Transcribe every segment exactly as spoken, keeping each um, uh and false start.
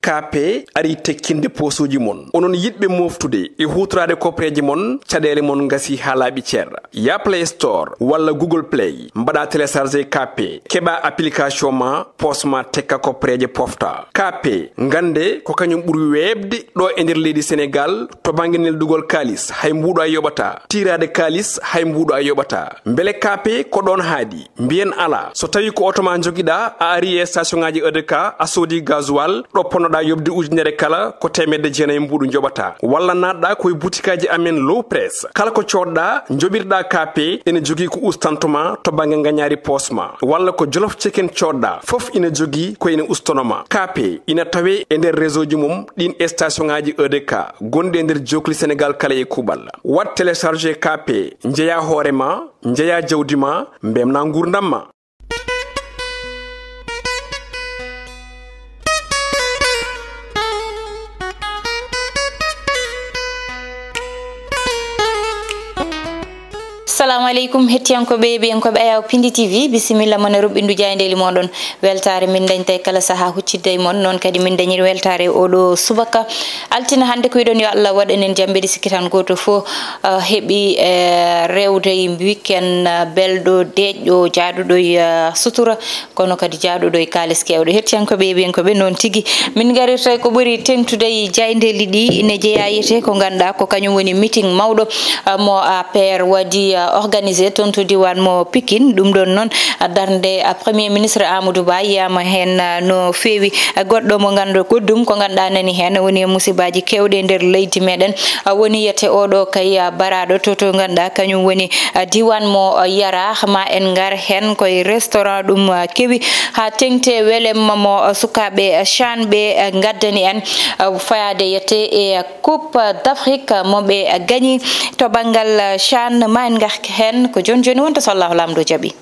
K P ari tekkinde poosuuji mon. Onon yiɗɓe mooftude e huutoraade koppereeje mon, caɗeele mon ngasi haa laaɓi cer. Ya Play Store walla Google Play, mbaɗa télécharger K P, keɓa application ma, poos ma tekka koppereeje pofta. K P, ngannde ko kañum ɓuri weeɓde ɗo e nder leydi Senegaal to bannge neldugol kaalis, hay mbuuɗo a yoɓata. Tiiraade kaalis, hay mbuuɗo a yoɓata. Mbele K P ko ɗoon haaɗi? Mbiyen alaa. So tawii ko oto ma njogiɗaa, a ari e station ŋaaji E D K, a soodi gasoil, ɗo ponnoɗaa yoɓde ujunere kala, ko teemedde jeenayi mbuuɗu njoɓataa. Walla naatɗaa ko e butikaaji amen Low Press. Kala ko coodɗaa, njoɓirɗaa K P, ene jogii ko ustantuma to bannge ngañaari poos ma. Walla ko Jolof Chicken coodɗaa, fof ina jogii ko ene ustanoma. K P ina tawee e nder réseau ji mum ɗin station ŋaaji E D K gonɗi e nder jookli Senegaal kala e kuuɓal. Waɗ télécharger K P, njeyaa hoore ma, njeyaa jawdi ma, mbemnaa nguurndam ma. Salamu aleykum, hettiyankooɓe, yeeɓiyankooɓe Ayaw Pindi T V, bisimilla mon e ruɓɓindu jaayndeeli mooɗon. Weltaare min dañta e kala sahaa huccidde e mon, noon kadi min dañiri weltaare e oɗo subaka. Altine hannde ko wiɗon yo Allah waɗ enen jam, mbeɗe sikki tan gooto fof, ah, heɓi, eh, rewde e weekend, ah, belɗo, deeƴɗo, jaaduɗo e, ah, sutura, kono kadi jaaduɗo e kaalis keewɗo. Hettiyankooɓe, yeeɓiyankooɓe, noon tigi. Min ngarirta e ko ɓuri teŋtude e jaayndeeli ɗi, ine jeyaa e ko ngannduɗaa ko kañum woni meeting mawɗo, ah, mo A P R waɗi, ah, organisé toon to diiwaan mo Pikine. Ɗum ɗoon noon, ah, darnde, ah, Premier Ministre Amadou Ba yiyaama heen, ah, no feewi. Ah, goɗɗo mo nganndu-, goɗɗum ko ngannduɗaa nani heen woni e musibaaji keewɗi e nder leydi meɗen. Ah, woni yete oɗo kay, ah, baraaɗo to, to ngannduɗaa kañum woni, ah, diiwaan mo, ah, Yara, ma en ngar heen koye restaurant ɗum, ah, kewi haa teŋti e welema mo, ah, sukaaɓe, ah, Caan ɓe, ah, ngaddani en, ah, fayaade yete e, ah, Coupe d'Afrique mo ɓe, ah, gañi to banngal, ah, Caan. Ma en ngar heen ko jooni jooni wonta so Allahu Laamɗo jaɓi.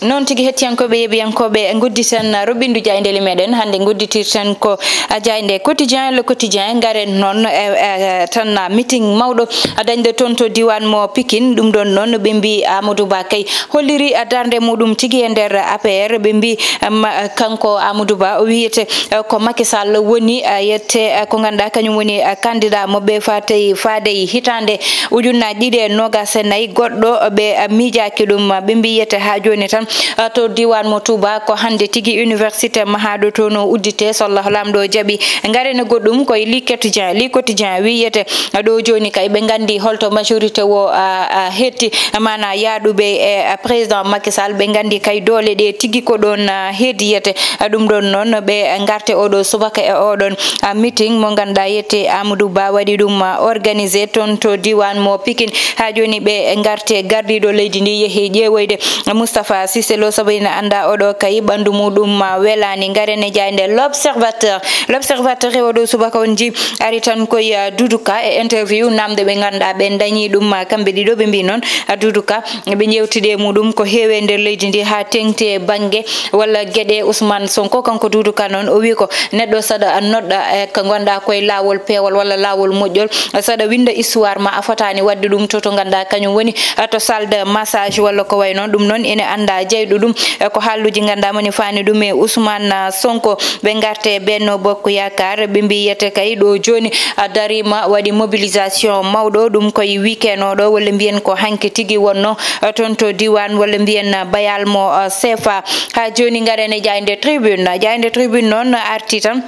Noon tigi, hettiyankooɓe, yeeɓiyankooɓe, ngudditen ruɓɓindu jaayndeeli meɗen. Hannde ngudditirten ko, ah, jaaynde Quotidien, Le Quotidien. Ngaren noon, eh, eh, tan, ah, meeting mawɗo, ah, dañde toon to diiwaan mo Pikine. Ɗum ɗoon noon ɓe mbii Amadou Ba kay holliri, ah, darnde muɗum tigi e nder A P R. Ɓe mbii, ah, ma-, kanko Amadou Ba o wiyete, eh, ko Macky Sall woni, ah, yette, ah, ko ngannduɗaa kañum woni, ah, candidat mo ɓe faatey, faadey hitaande ujunnaaji ɗiɗi e noogaas e nayi, goɗɗo ɓe miijaaki ɗum. Ɓe mbii yete haa jooni tan, ah, to diiwaan mo Touba, ko hannde tigi université mahaaɗo toon o udditee, so Allahu Laamɗo jaɓi. Ngaren e goɗɗum koye Le Quotidien, Le Quotidien wiyete, ah, ɗo jooni kay ɓe nganndi holto majorité o, ah, ah, hetti, maanaa yaaɗuɓe e, ah, président Macky Sall, ɓe nganndi kay doole ɗe tigi ko ɗoon, ah, heediyete. Ah, ɗum ɗoon noon ɓe ngarte oɗo subaka e oɗon, ah, meeting mo ngannduɗaa yette Amadou Ba waɗi ɗum, ah, organisé toon to diiwaan mo Pikine. Haa jooni ɓe ngarte gardiiɗo leydi ndi yehi ƴeewoyde Moustapha Cissé Lo sabu ina annda oɗo kay ɓanndu muɗum, ah, welaani. Ngaren e jaaynde L'Observateur. L'Observateur e oɗo subaka on njii ari tan koye, ah, Doudou Ka e interview namde ɓe ngannduɗaa ɓe dañi ɗum, ah, kamɓe ɗiɗo ɓe mbii noon, ah, Doudou Ka ɓe njeewtidi e muɗum ko heewi e nder leydi ndi haa teŋti e bannge walla geɗe Ousmane Sonko. Kanko Doudou Ka noon o wii ko neɗɗo saɗa a noɗɗa, eh, ko ngonɗaa koye laawol peewol walla laawol moƴƴol, saɗa winnda histoire ma a fotaani waɗde ɗum to, to ngannduɗaa kañum woni, eh, to salle de massage walla ko wayi noon. Ɗum noon ene annda jeyɗo ɗum, eh, ko haalluuji ngannduɗaa moni faani ɗum e Ousmane, ah, Sonko. Ɓe ngarte Benno Bokk Yaakaar, ɓe mbii yete kay ɗo jooni, ah, dariima waɗi mobilisation mawɗo, ɗum koye weekend oɗo, walla mbiyen ko hanki tigi wonno, ah, toon to diiwaan, walla mbiyen, ah, bayal mo, ah, C F A. Haa jooni ngaren e jaaynde Tribune. Jaaynde Tribune noon arti tan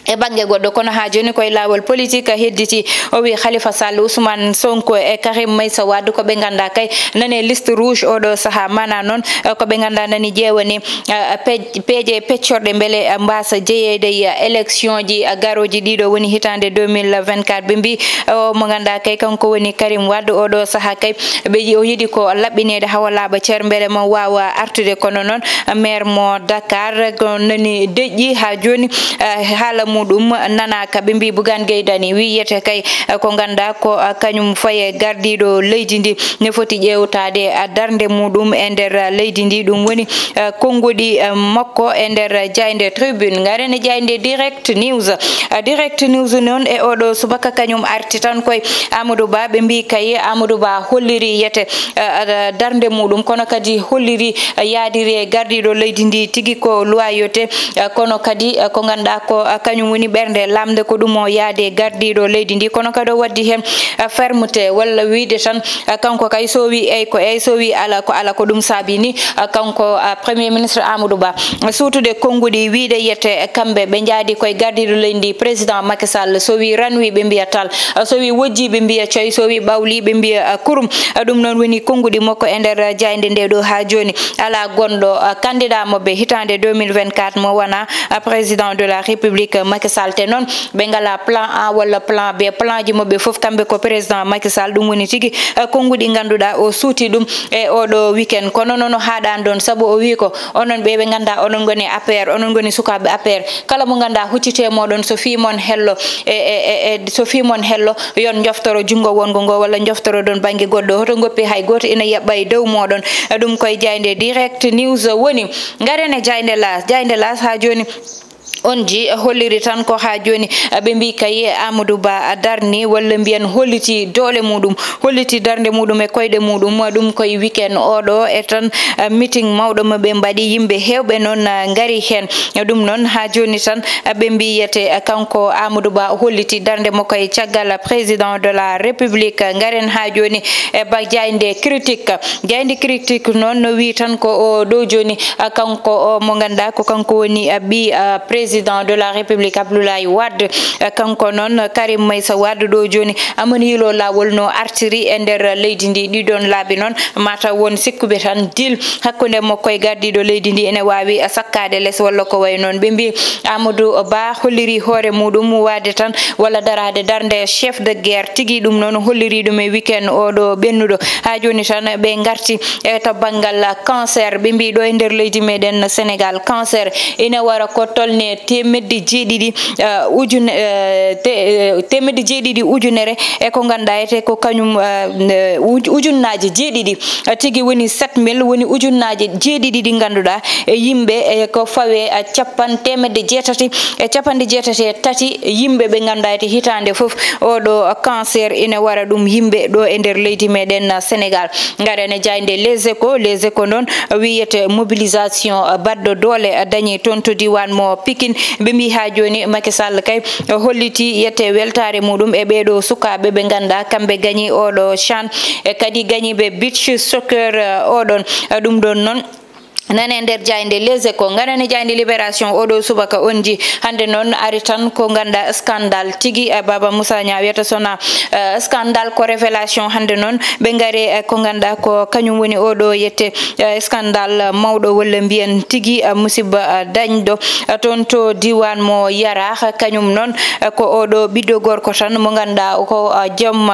e bannge goɗɗo, kono haa jooni koye laawol politique hedditi. O wii Khalifa Sall, Ousmane Sonko e Karim Meïssa Wade ko ɓe ngannduɗaa kay nani liste rouge oɗo sahaa. Maanaa noon, eh, ko ɓe ngannduɗaa nani ƴeewani, eh, pe-, peeje peccorɗe mbele, eh, mbaasa jeyeede e, eh, élection ji, eh, garooji ɗiɗo woni hitaande deux mille vingt-quatre. Ɓe mbii, eh, o mo ngannduɗaa kay kanko woni Karim Wade oɗo sahaa kay ɓe yi-, o yiɗi ko laɓɓineede hawa laaɓa cer mbele mo waawa artude. Kono noon, eh, maire mo Dakar ko nani deƴƴi haa jooni, eh, haala mum muɗum nanaaka. Ɓe mbi Bougane Gueye Dany wiyete kay, eh, ko ngannduɗaa ko, eh, kañum faye gardiiɗo leydi ndi ne foti ƴeewtaade, eh, darnde muɗum e nder, eh, leydi ndi. Ɗum woni, eh, konnguɗi, eh, makko e nder, eh, jaaynde Tribune. Ngaren e jaaynde Direct News. Eh, Direct News noon e oɗo subaka kañum arti tan koye Amadou Ba. Ɓe mbi kay Amadou Ba holliri yete, eh, eh, darnde muɗum, kono kadi holliri, eh, yaadiri e gardiiɗo leydi ndi tigi ko loyauté, eh, kono kadi, eh, ko ngannduɗaa ko, eh, kañum woni ɓernde lamnde, ko ɗum o yaadi e gardiiɗo leydi ndi, kono kadi o waddi heen, eh, fermeté, walla wiyde tan, eh, kanko kay so wi eyi ko eyi, so wi ala ko ala, ko ɗum saabi ni, eh, kanko, eh, Premier Ministre Amadou Ba, suutude konnguɗi wiyde yete kamɓe ɓe njaadi koye gardiiɗo leydi ndi, Président Macky Sall, so wi ranwi ɓe mbiya tal, eh, so wi wojji ɓe mbiya coy, so wi ɓawli ɓe mbiya, eh, kurum. Eh, ɗum noon woni konnguɗi makko e nder, eh, jaaynde nde ɗo haa jooni. Alaa gonɗo, eh, candidat maɓɓe hitaande deux mille vingt-quatre mo wonaa, eh, Président de la République, eh, Macky Sall. Te noon ɓe ngalaa plan A walla plan B. Plan ji maɓɓe fof kamɓe ko Président Macky Sall. Ɗum woni tigi, eh, konnguɗi ngannduɗaa o suuti ɗum e oɗo weekend. Kono noon o haaɗaani ɗoon, sabu o wi ko onon ɓe ɓe ngannduɗaa onon ngoni A P R, onon ngoni sukaaɓe A P R. Kala mo ngannduɗaa huccite e mooɗon, so fii mon hello, e, e, e, e, so fii mon hello, yon njoftoro junngo wonngo ngo walla njoftoro ɗon bannge goɗɗo. Hoto ngoppi hay gooto ina yaɓɓa e dow mooɗon. Ɗum koye jaaynde Direct News woni. Ngaren e jaaynde Laas. Jaaynde Laas haa jooni on ji holliri tan ko haa jooni, ɓe mbi kay Amadou Ba darni walla mbiyen holliti doole muɗum, holliti darnde muɗum e koyɗe muɗum. Ɗum koye weekend oɗo e tan, eh, meeting mawɗo mo ɓe mbaɗi, yimɓe heewɓe noon, eh, ngari heen. Ɗum noon haa jooni tan, eh, ɓe mbiyete, eh, kanko Amadou Ba holliti darnde mo koye caggal président de la République. Ngaren haa jooni e ba jaaynde Critique. Jaaynde Critique noon no wii tan ko o ɗo jooni, ah, kanko o mo ngannduɗaa ko kanko woni, ah, ɓii, ah, président de la République Abdoulaye Wade. Ah, kanko noon Karim Meïssa Wade ɗo jooni amani yilo laawol no artiri e nder leydi ndi. Ɗiɗon laabi noon mataw won sikkuɓe tan dil hakkunde makko e gardiiɗo leydi ndi ene waawi sakkaade les walla ko wayi noon. Ɓe mbi Amadou Ba holliri hoore muɗum waade tan walla daraade darnde chef de guerre tigi. Ɗum noon holliri ɗum e weekend oɗo ɓennuɗo. Haa jooni tan ɓe ngarti e to banngal cancer. Ɓe mbi ɗo e nder leydi meɗen Sénégal, cancer ina wara ko tolne teemedde jeeɗiɗi, eh, ujun-, eh, te-, eh, teemedde jeeɗiɗi ujunere e ko ngannduɗaa ete ko kañum, eh, uj-, ujunnaaje jeeɗiɗi, eh, tigi woni sept mille, woni ujunnaaje jeeɗiɗi ɗi ngannduɗaa e yimɓe, e ko fawe, eh, capan-, teemedde jeetati e capanɗe jeetati e tati yimɓe ɓe ngannduɗaa ete hitaande fof oɗo cancer ina wara ɗum yimɓe ɗo e nder leydi meɗen, eh, Sénégal. Ngaren e jaaynde Les Échos. Les Échos noon wiyete mobilisation, eh, baɗɗo doole, eh, dañi toon to diiwaan mo Pikine. Ɓe mbi haa jooni Macky Sall kay, eh, holliti yete weltaare muɗum e ɓeeɗo sukaaɓe ɓe ngannduɗaa kamɓe gañi oɗo chan e kadi gañiiɓe beach soccer, eh, oɗon. Eh, ɗum ɗon noon nane nder jaaynde Les Échos. Ngaren e jaaynde Libération oɗo subaka on ji. Hannde noon ari tan ko ngannduɗaa scandale tigi, eh, Baba Moussa Niang wiyata sona, eh, scandale ko révélation. Hannde noon ɓe ngari, eh, ko ngannduɗaa ko kañum woni oɗo yette, eh, scandale mawɗo walla mbiyen tigi, eh, musidɗo, eh, dañɗo, eh, toon to diiwaan mo Yaraaha. Kañum noon, eh, ko oɗo ɓiɗɗo gorko tan mo ngannduɗaa ko, eh, joom,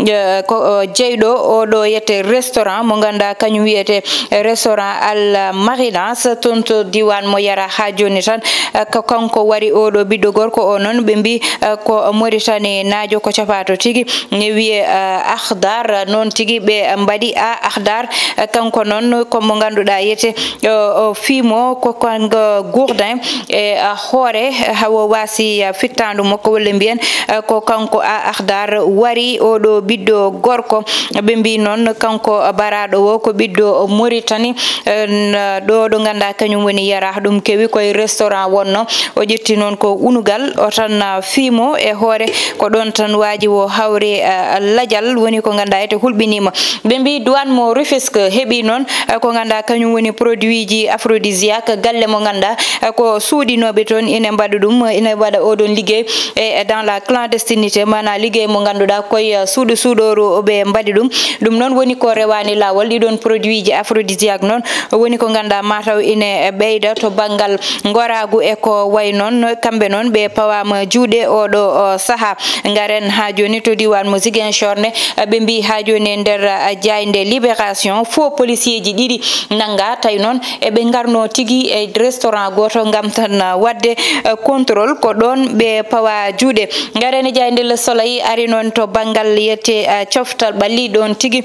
eh, ko, eh, jeyɗo oɗo yette restaurant mo ngannduɗaa kañum wiyete restaurant Al Marinas toon to diiwaan mo Yaraaha. Haa jooni tan, eh, ko kanko wari oɗo ɓiɗɗo gorko o noon ɓe mbi, eh, ko Mauritanie naajo ko capaato tigi ne wiye, eh, Akhdar. Noon tigi ɓe mbaɗi A Akhdar, eh, kanko noon ko mo ngannduɗaa yete, eh, o fiimo ko kanko Gourdin e, eh, hoore, eh, hawo waasi, eh, fittaandu makko walla mbiyen, eh, ko kanko A Akhdar wari oɗo ɓiɗɗo gorko. Ɓe mbi noon kanko baraaɗo o ko ɓiɗɗo Mauritanie, eh, n-, ɗo ɗo ngannduɗaa kañum woni Yaraaha ɗum kewi koye restaurant wonno. O ƴetti noon ko unugal o tan, ah, fiimo e hoore ko ɗoon tan waaji o hawri, ah, lajal woni ko ngannduɗaa ete hulɓiniima. Ɓe mbi douane mo Rufisque heɓi noon, ah, ko ngannduɗaa kañum woni produit ji aphrodisiaque galle mo ngannduɗaa, ah, ko suuɗinooɓe toon ina mbaɗa ɗum, ina mbaɗa oɗon liggey e dans la clandestinité, maanaa liggey mo ngannduɗaa koye, ah, suuɗo suuɗooru ɓe mbaɗi ɗum. Ɗum noon woni ko rewaani laawol. Ɗiɗon produit ji aphrodisiaque noon woni ko Nda mataw ine ɓeyda to banngal ngoraagu e ko way noon. Kamɓe noon ɓe pawaama juuɗe oɗo o saha. Ngaren haa jooni to diiwaan mo Ziguinchor ne, ɓe mbii haa jooni e nder jaaynde Libération, fof polisieeji ɗiɗi nannga, tawi noon eɓe ngarno tigi e restaurant gooto ngam tan waɗde contrôle, ko ɗoon ɓe pawa juuɗe. Ngaren e jaaynde Le Soleil ari noon to banngal yette coftal ɓalli ɗoon tigi.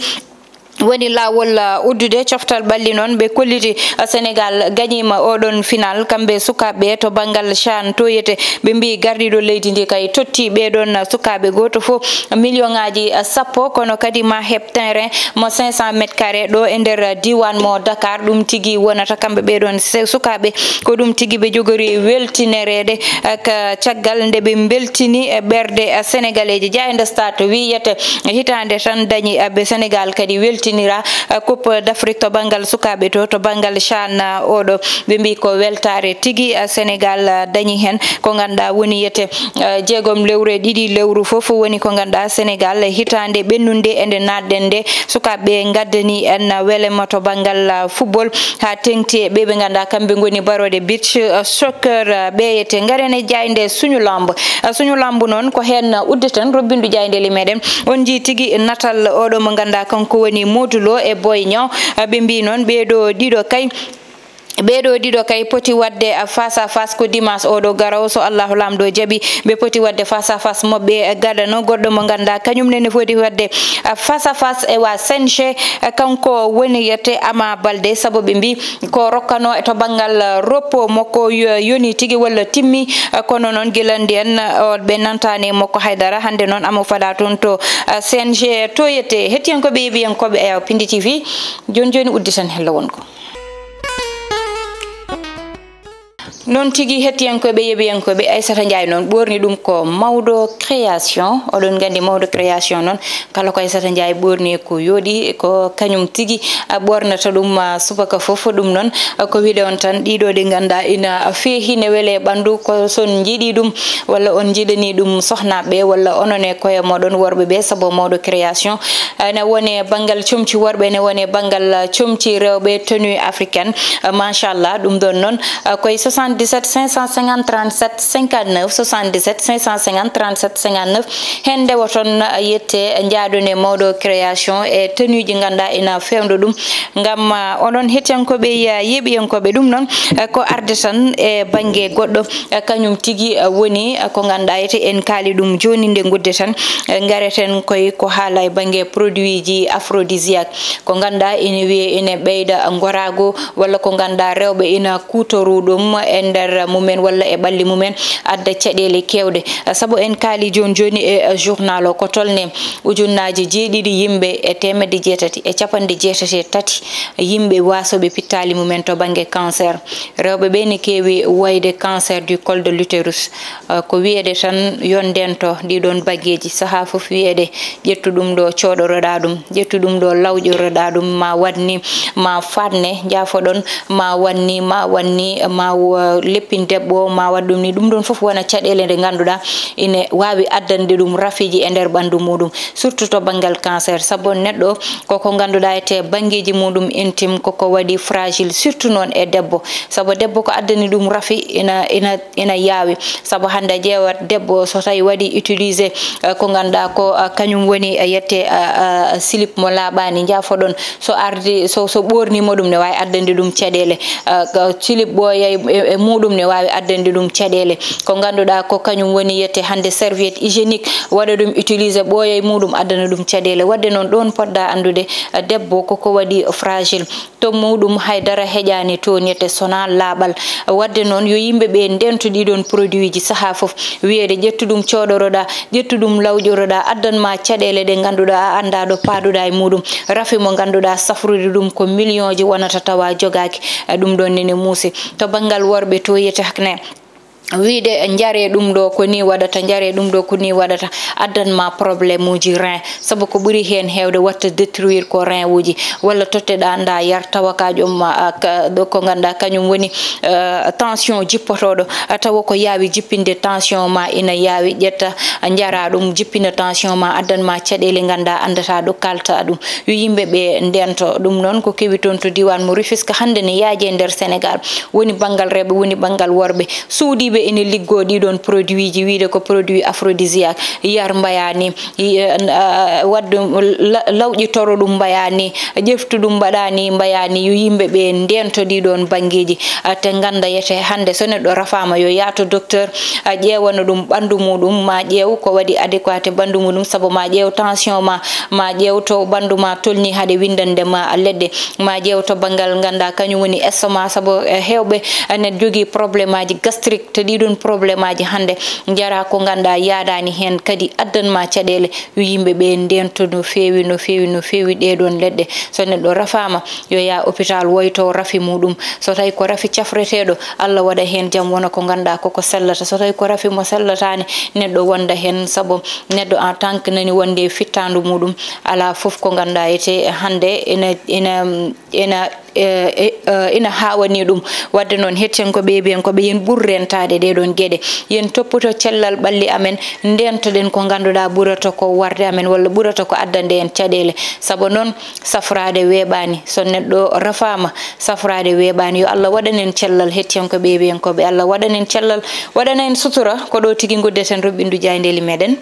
Woni laawol, uh, uddude coftal ɓalli noon, ɓe kolliti, uh, Sénégal gañiima oɗon final, kamɓe sukaaɓe to banngal chan toyete. Ɓe mbii gardiiɗo leydi ndi kay totti ɓee ɗoon, uh, sukaaɓe gooto fof million ŋaaji, uh, sappo, kono kadi ma heɓ terrain mo cinq cents mètres carrés ɗo e nder, uh, diiwaan mo Dakar. Ɗum tigi wonata kamɓe ɓee ɗoon se-, sukaaɓe, ko ɗum tigi ɓe jogori weltinereede, uh, ka caggal nde ɓe mbeltini, uh, ɓerɗe, uh, Sénégalais ji. Jaaynde Stade wiyete hitaande tan dañi, aɓe Sénégal kadi weltinira, eh, Coupe d'Afrique to banngal sukaaɓe to, to banngal chan, eh, oɗo. Ɓe mbii ko weltaare tigi, eh, Sénégal, eh, dañi heen ko ngannduɗaa woni yete, eh, jeegom lewru e ɗiɗi lewru fof woni ko ngannduɗaa Sénégal hitaande ɓennunde e nde naatɗen nde. Sukaaɓe ngaddani en welema to banngal, eh, football haa teŋti e ɓe ɓe ngannduɗaa kamɓe ngoni barooɗe beach, eh, soccer, eh, ɓeyete. Ngaren e jaaynde Suñu Lamb. Eh, Suñu Lamb noon ko heen uddeten robbindu jaayndeeli meɗen. On njii tigi natal oɗo mo ngannduɗaa kanko woni Modou Lo e Boy Niang. Ɓe mbii noon ɓee ɗo ɗiɗo kay, ɓee ɗo ɗiɗo kay poti waɗde face à face ko dimanche oɗo garowo so Allahu Laamɗo jaɓi. Ɓe poti waɗde face à face maɓɓe gadano goɗɗo mo ngannduɗaa kañum nene foti waɗde face à face e wa C N G. Kanko woni yette Ama Baldé sabu ɓe mbii ko rokkano e to banngal repos makko yo-, yoni tigi walla timmi, kono noon gila ndiyan, o, ɓe nantaani e makko haydara. Hannde noon amo faɗa toon to, a, C N G toyete. Hettiyankooɓe, yeeɓiyankooɓe, ewa, Pindi T V, jooni jooni udditen hello wonko. Noon tigi, hettiyankooɓe, yeeɓiyankooɓe, Aissata Ndiaye noon ɓoorni ɗum ko Mawɗo Création. Oɗon nganndi Mawɗo Création noon, kala ko Aissata Ndiaye ɓoorni ko yooɗi, ko kañum tigi, a, ɓoornata ɗum, a, subaka fof. Ɗum noon, a, ko wiide on tan, ɗiɗo ɗi ngannduɗaa ina feehi, ne wele ɓanndu, ko so on njiɗi ɗum, walla on njiɗani ɗum sohnaaɓe, walla onon e koye mooɗon worɓe ɓe, sabu Mawɗo Création, a, ene wone banngal comci worɓe, ene wone banngal, a, comci rewɓe, tenue africaine. A, machallah, ɗum ɗon noon, a, koye soixante-dix-sept cinq cent cinquante trente-sept cinquante-neuf, soixante-dix-sept cinq cent cinquante trente-sept cinquante-neuf. Heen ndewoton, yette njaaɗon e Mawɗo Création e tenue ji ngannduɗaa ina fewndo ɗum. Ngam, ah, onon hettiyankooɓe, ah, yeeɓiyankooɓe ɗum noon, ah, ko arde tan e bannge goɗɗo, ah, kañum tigi, ah, woni, ah, ko ngannduɗaa yete en kaali ɗum jooni nde ngudde tan, ah, ngareten koye ko haala e bannge produit ji aphrodisiaque. Ko ngannduɗaa ene wiyee ene ɓeyda ngoraagu, walla ko ngannduɗaa rewɓe ina kuutoru ɗum e nder mumen walla e ɓalli mumen, adda caɗeele keewɗe. Sabu en kaali jooni jooni e journal o, ko tolne ujunnaaje jeeɗiɗi yimɓe e teemedde jeetati e capanɗe jeetati e tati yimɓe waasooɓe pittaali mumen to bannge cancer. Rewɓe ɓe ne keewi wayde cancer du col de l'utérus. Eh, ko wiyeede tan yo ndento ɗii ɗoon bageeji, sahaa fof wiyeede ƴettu ɗum ɗo cooɗoroɗaa ɗum, ƴettu ɗum ɗo lawƴoroɗaa ɗum, ma waɗ ni, ma faatne, njaafoɗon, ma waɗ ni, ma waɗ ni, ma wa-, leppin debbo o, ma waɗ ɗum ni. Ɗum ɗoon fof wona caɗeele nde ngannduɗaa ine waawi addande ɗum rafiiji e nder ɓanndu muɗum, surtout to banngal cancer, sabu neɗɗo koko ngannduɗaa ete banngeeji muɗum intime koko waɗi fragile, surtout noon e debbo, sabu debbo ko addani ɗum rafi ina, ina ina yaawi, sabu hannde a ƴeewat debbo so tawi waɗi utilisé, eh, ko ngannduɗaa ko, eh, kañum woni, eh, yette, eh, eh, slip mo laaɓaani, njaafoɗon, so ardi, so, so ɓoorniima ɗum ne waawi addande ɗum caɗeele, eh, ko slip ɓooya e, e, e muɗum ne waawi addande ɗum caɗeele, ko ngannduɗaa ko kañum woni yette hannde serviette hygiénique, waɗa ɗum utilisé ɓooya e muɗum addana ɗum caɗeele. Waɗde noon ɗoon poɗɗa anndude, eh, debbo koko waɗi fragile. To muɗum haydara heƴaani toon yette sonaa laaɓal. Waɗde noon yo yimɓe ɓe ndento ɗii ɗoon produit ji sahaa fof. Wiyeede ƴettu ɗum cooɗoroɗaa, ƴettu ɗum lawƴoroɗaa, addan ma caɗeele ɗe ngannduɗaa a anndaa ɗo paaduɗaa e muɗum. Rafi mo ngannduɗaa safrude ɗum ko million ji wonata tawa jogaaki. Eh, ɗum ɗoon nene muusi. To banngal worɓe to yette hakne. wiide njare ɗum ɗo ko ni waɗata, njare ɗum ɗo ko ni waɗata, addan ma problème uji rein, sabu ko ɓuri heen heewde watta détruire ko rein uji, walla totteɗa nda yar tawa ka ƴoom, ah, ka, ɗo ko ganduɗa kañum woni, eh, tension jippotoɗo, ah, tawa ko yaawi jippinde tension ma ina yaawi, ƴetta njara ɗum jippina tension ma, addan ma caɗele ganduɗa andata ɗo kalta ɗum. Yo yimɓe ɓe ndento ɗum. Noon ko kewi toon to diwan mo Rufisque hannde ne yaaje e nder Sénégal, woni banngal rewɓe, woni banngal worɓe, suudiiɓe ene liggoo ɗiɗon produit ji, wiide ko produit aphrodisiaque, yar mbayani, i-, eh, n-, ah, wadde la-, lawƴitoro ɗum mbayani, ƴeftu ɗum mbaɗani, mbayani. Yo yimɓe ɓe ndento ɗiɗon banngeeji, ah, te ngannda yete hannde so neɗɗo rafaama yo yaato docteur, ah, ƴeewano ɗum ɓanndu muɗum, ma ƴeew ko waɗi adéquate ɓanndu muɗum, sabu ma ƴeew tension ma, ma ƴeew to ɓanndu ma tolni haade winndande ma leɗɗe, ma ƴeew to banngal ngannda kañum woni estomac, sabu, eh, heewɓe ene jogii problème aji gastrique, te ɗiɗon problème aji hannde njara ko ngannda yaadaani heen, kadi addan ma caɗeele. Yo yimɓe ɓe ndento no feewi, no feewi, no feewi ɗeɗon leɗɗe. So neɗɗo rafaama yo yaa hôpital woyto rafi muɗum. So tawi ko rafi cafreteeɗo, Allah waɗa heen jam wona ko ngannda koko sellata. So tawi ko rafi mo sellataani, neɗɗo wonda heen, sabu neɗɗo en tant que nani wonde e fittaandu muɗum, alaa fof ko ngannda ete hannde ina, ina, ina, eh, eh, eh, ina haawani ɗum. Wadde noon, hettiyankooɓe, heɓiyankooɓe, yen ɓur rentaade ɗeɗon geɗe. Yen toppoto cellal ɓalli amen, ndentoɗen ko ngannduɗaa ɓurata ko warde amen walla ɓurata ko addande en caɗeele. Sabu noon, safraade weeɓaani. So neɗɗo rafaama, safraade weeɓaani. Yo Allah waɗan en cellal, hettiyankooɓe, heɓiyankooɓe, Allah waɗan en cellal, waɗana en sutura. Ko ɗo tigi nguddeten roɓɓindu jaayndeeli meɗen.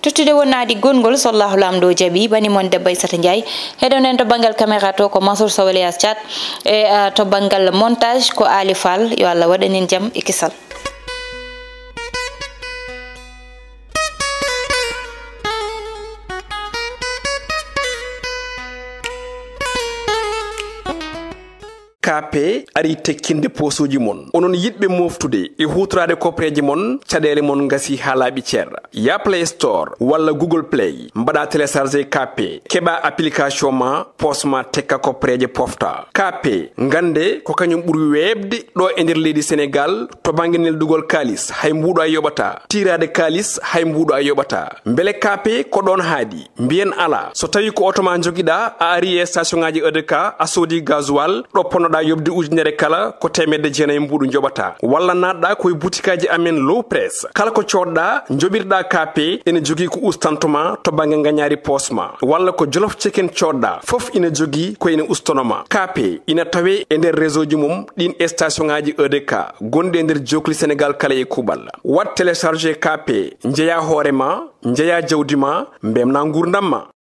Tottude wonnaadi gongol, so Allahu Laamɗo jaɓi, bani mon debbo Aissata Ndiaye. Heɗonen to banngal caméra to ko Mansour Sow Elias Thiat. E, ah, to banngal montage ko Ali Fall. Yo Allah waɗan en jam e kisal. K P ari tekkinde posuuji mon. Onon yiɗɓe moftude e huutoraade koppereeje mon, caɗeele mon ngasi haa laaɓi cer. Ya Play Store walla Google Play, mbaɗa télécharger K P, keɓa application ma, poos ma tekka koppereeje pofta. K P, ngannde ko kañum ɓuri weeɓde ɗo e nder leydi Senegal to bannge neldugol kaalis, hay mbuuɗo a yoɓata. Tiiraade kaalis, hay mbuuɗo a yoɓata. Mbele K P ko ɗoon haaɗi? Mbiyen alaa. So tawi ko oto ma njogiɗa, a ari e station ngaji E D K, a soodi gasoil, ɗo ponnoɗa yoɓde ujunere kala, ko teemedde jeenayi mbuuɗu njoɓata. Walla naatɗa ko e butikaaji amen Low Press. Kala ko coodɗa, njoɓirɗa K P, ene jogii ko ustanto ma to bannge ngañaari poos ma. Walla ko Jolof Chicken coodɗa, fof ina jogii ko ene ustono ma. K P ina tawe e nder réseau ji mum ɗin e station ngaji E D K, gonɗi e nder jookli Senegal kala e kuuɓal. Waɗ télécharger K P, njeya hoore ma, njeya jawdi ma, mbemna nguurndam ma.